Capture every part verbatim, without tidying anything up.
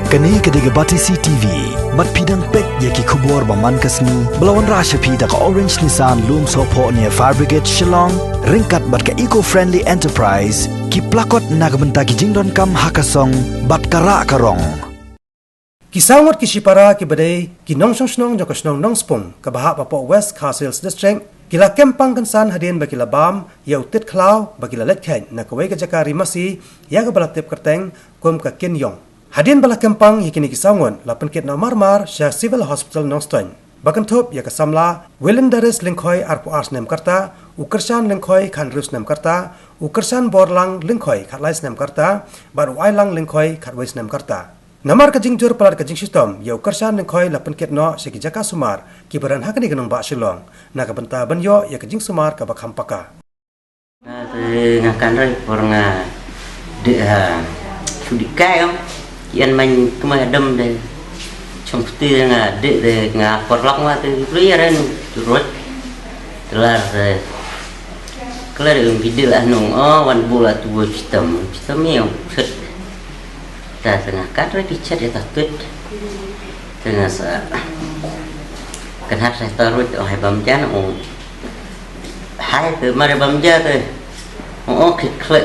Kane ka dei ka Batesi T V, bad phi dang peit ïa ki khubor ba man ka sngi, ba la wanrah sha phi da ka Orange Nissan Lumsohphoh near Fire Brigade Shillong, ryngkat bad ka Eco Friendly Enterprise, ki plakot na ka bynta ki jingdonkam ha ka song, bad ka rah ka rong. Ki saw ngut ki shipara kiba dei ki nongshong shnong jong ka shnong Nongspung, kaba hap hapoh West Khasi Hills District, ki la kem pang kynsan hadien ba ki la bam ïa u tit khlaw ba ki la leit kheit na kawei ka jaka ri masi, ïa kaba la tip kyrteng kum ka Kin Yong. Hadien ba la kem pang ïa kine ki saw ngut, la pynkit noh mar mar sha Civil Hospital Nongstoiñ. Ba kynthup ïa ka samla Wilindaris Lyngkhoi, arphew ar snem ka rta, u Kyrshan Lyngkhoi, khathynriew snem ka rta, u Kyrshan Borlang Lyngkhoi, khatlai snem ka rta, bad u Ailang Lyngkhoi, khatwei snem ka rta. Namar ka jingjur palat ka jingshitom, ïa u Kyrshan Lyngkhoi la pynkit noh sha ki jaka sumar kiba don ha kane ka nongbah Shillong, na ka bynta ban ïoh ïa ka jingsumar kaba kham paka. Nga te nga kan roi por nga dei ha shu dei kai ong. Ki an man kemai adam de. Chong peti nga dei de nga por lak nga te beli aren tu roi. Telar de. Kelar ong bidil ah nung, oh, wan bula tu boi pitam. Pitam ni ong set. Ta tengah kan roi pichat ïa ta tut. Tengah sa. Kan har sa ta roi ong hai bam jan ong. Hai te mare bam ja te. Ong ong khit khlek.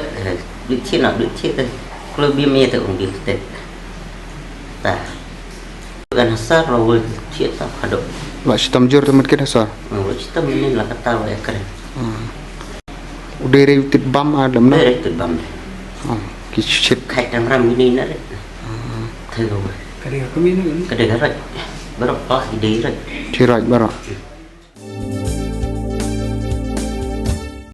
Dut chi na dut chi te. Khlek bim ïa te ong bim te. Ta. Kan hasar la wul chi ta khadok. La shitom jur te mut kit hasar. Wul shitom ni la kata wa ekre. Hmm. U dei rei u tit bam a dam na? Dei rei tit bam. Hmm. Ki shit. Khai tang ram ni na re. Hmm. Thai lo. Kadei ka kami na kan? Kadei ka raj. Barok pas kadei raj. Chi raj barok.